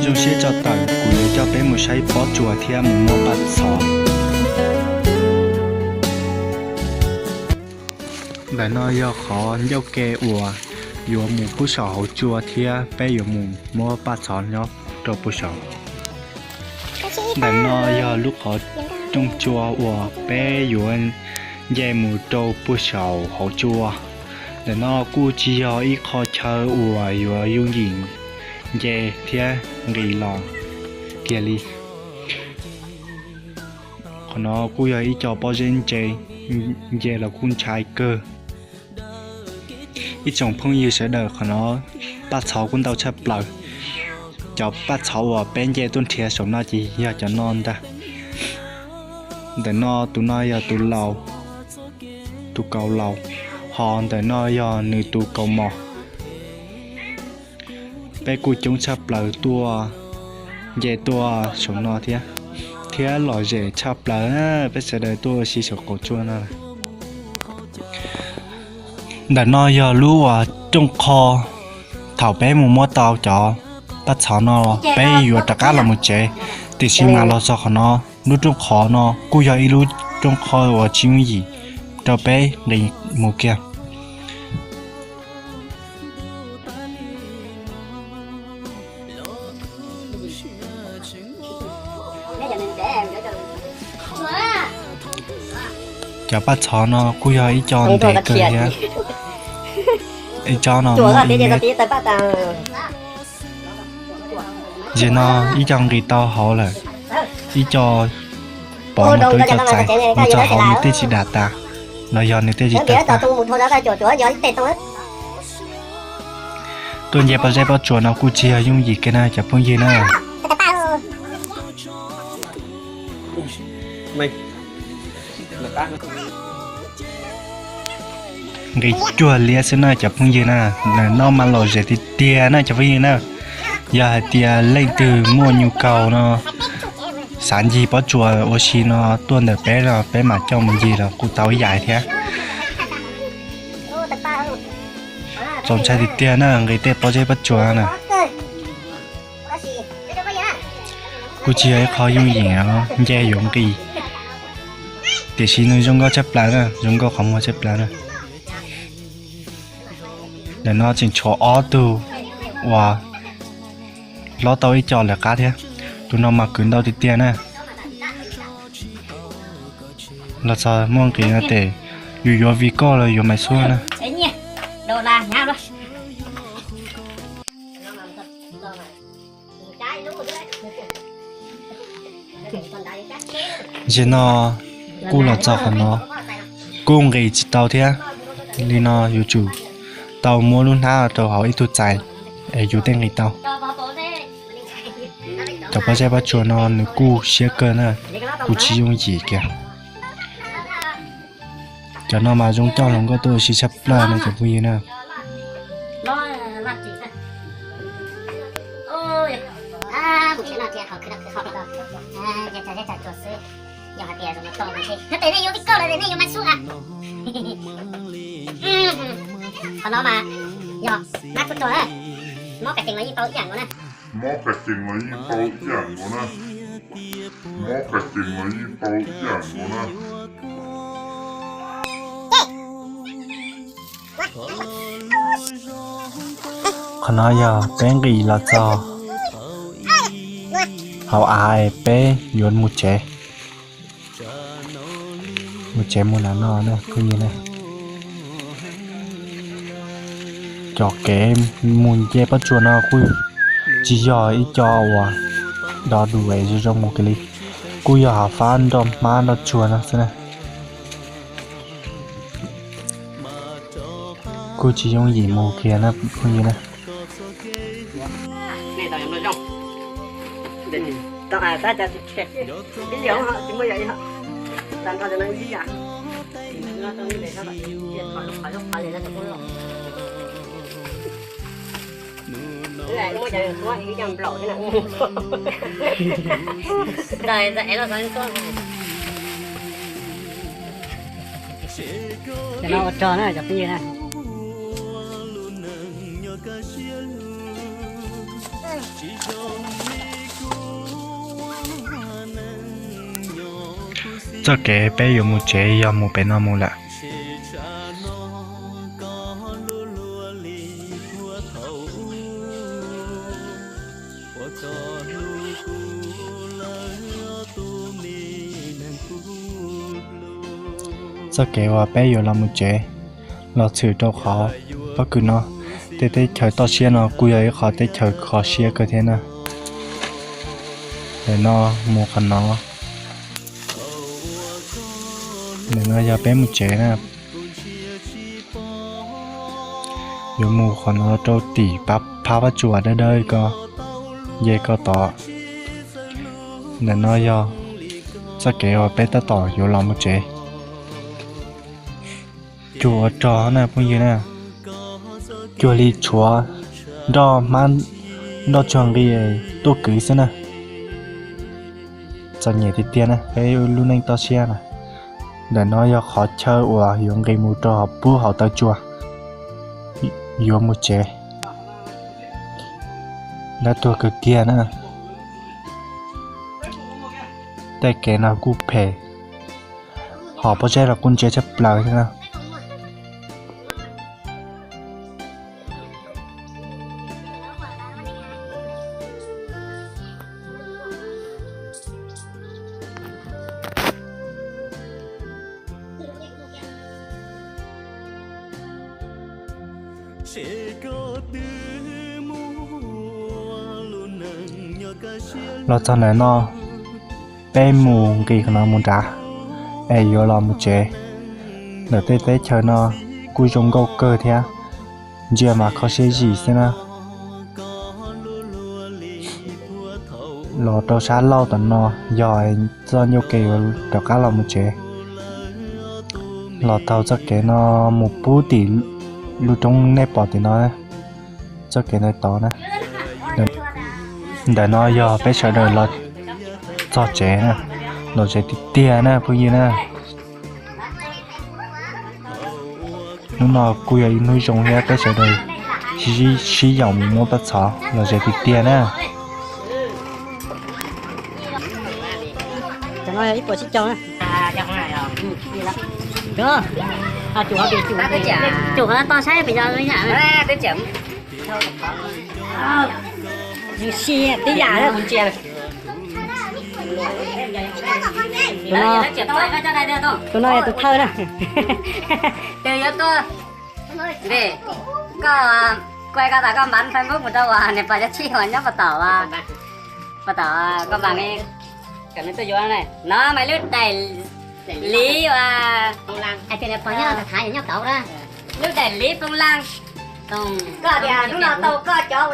Zoo siab tso tawm, kuv yuav coj peb mus saib pob tsuas thiab mus muab paj txhov. Ntawm no yog qhov ncauj ke uas yuav mus pub saum hauv tsua thiab peb yuav mus muab paj txhov nyob rau pub saum. Ntawm no yog lub qhov rooj tsua uas peb yuav nce mus rau pub saum hauv tsua. Ntawm no kuj tsis yog ib qho chaw uas yuav yooj yim nce thiab nqis los kiag li. Qhov no kuj yog ib co pob zeb ntse, nce los kuj ntshai kawg. Ib tsoom phooj ywg sawv daws, qhov no paj txhov kuj ntau tshaj plaws. Cov paj txhov uas peb nce tuaj nrhiav saum no ces yog cov no ntag. Ntawm no tus no yog tus laus, tus kaus laus, ho ntawm no yog nws tus kaus mos. Peb kuj coob tshaj plaws tuaj nce tuaj saum no thiab, thiab lom zem tshaj plaws peb sawv daws tuaj ua si saum qaum tsua no. Ntawm no yog lub uas rooj qho, thaum peb mus muab tau cov paj txhov no peb yuav rov qab los mus tsev, tiam sis mas los txog qhov no, lub rooj qhov no kuj yog ib lub rooj qho uas tsis yooj yim rau peb nqis mus kiag. Cov paj txhov no kuj yog ib co ntev kawg thiab. Ib co no muaj ib mev. Zaum no ib co nqis tau hauv lawm, ib co pov mus rau ib co txais, mus txog hauv nws tej tsis dam tas, los yog nws tej tsis tawg tas. Tuaj nce pob zeb pob tsuas no kuj tsis yog yooj yim kiag na cov phooj ywg na. Nqis cuag liab xwb na cov phooj ywg na. Ntawm no mas lom zem tiag tiag na cov phooj ywg na. Yog hais tias leej twg muaj nyu kaus no, xav ncig pob tsuas ua si no tuaj ntawm peb los peb mam coj mus ncig los kuj tau ib yam thiab. Txaus ntshai tiag tiag na nqis tej pob zeb pob tsuas na. Kuj tsis yog ib qho yooj yim nce yuav nqis, tiam sis nws zoo nkauj tshaj plaws na, zoo nkauj qhov muag tshaj plaws na. Ntawm no tseem tshuav ob tug uas hlob tau ib co lawm qab thiab. Tus no mas kwv ntau tiag tiag na. Los txog muaj nqis no tes yus yuav vij koj los yuav Maiv Xub na. Zaum no kuj los txog qhov no, kuj nqis tsis tau thiab. Li no yuav tsum tau muab lub hnab rau hauv ib tug txais es yus thiaj nqis tau. Cov pob zeb pob tsuas no nws kuj siab kawg na, kuj tsis yooj yim kiag. Cov no mas zoo coj hluas nkauj tuaj ua si tshaj plaws no cov phooj ywg na. Qhov no mas yog mab tub rog na, mob kas cees los yeej tau ib yam nkaus na. Mob kas cees los yeej tau ib yam nkaus na. Mob kas cees los yeej tau ib yam nkaus na. Qhov no yog peb nqis los txog hauv av es peb yuav mus tsev. Mus tsev mus nram no na phooj ywg na. Cov kev mus nce pob tsuas no kuj tsis yog ib co uas dov dus es zoo zoo mus kiag li, kuj yog hav fab nroj hmab nroj tsuag no xwb na. Kuj tsis yooj yim mus kiag na phooj ywg na. Cov no ua rog na cov phooj ywg na. Txoj kev peb yuav mus tsev yog mus pem no mus lawm. Txoj kev uas peb yuav los mus tsev los txhwm rau qhov pob kws no. Tej teb chaws toj siab no kuj yog ib qhov teb chaws kho siab kawg thiab na. Ntawm no mus qhov no. Ntawm no yog peb mus tsev na. Yuav mus qhov no rau tim phab Vaj Tsua dawb dawb ko, nce ko tod. Ntawm no yog txoj kev uas peb tab tom yuav los mus tsev. Cuag ua rog na phooj ywg na, cuag li tshuav nroj hmab nroj tsuag nqi tuaj kwv xwb na. Txom nyem tiag tiag na peb lub neej toj siab na. Ntawm no yog qhov chaw uas yuav nqis mus rau pub hauv taw tsua, yuav mus tsev. Dab tuag kawg kiag na. Tej kev no kuj phem, hos pob zeb los kuj ntsia tshaj plaws thiab na. Los txog ntawm no, peb mus nqis qhov no mus nrad, es yuav los mus tsev. Ntawm tej teb chaws no kuj zoo nkauj kawg thiab, ntsia mas kho siab zim xwb na. Los rau sab laug tom no yog txoj nyuj kev yuav rov qab los mus tsev. Los taug txoj kev no mus pub tim lub roob nej pom tim no, txoj kev ntawd tod na. Ntawm no yog peb sawv daws los txog tsev na, los tsev tiag tiag na phooj ywg na. Hnub no kuj yog ib hnub zoo thiab peb sawv daws sib yaum mus muab paj txhov los tsev tiag tiag na. Tus no yog tus thawj na. Koj, kuv hais koj tas koj npam Facebook mus rau uas niam pog Yaj Tshij uas nyob puag tom, puag tom koj npam ne, kom nws tuaj yuav no mas lub daim liv uas, hais tias niam pog nyob Thav Thav nyob kauv na, lub daim liv Fooj Laj. Koj tias hnub no tau koj cov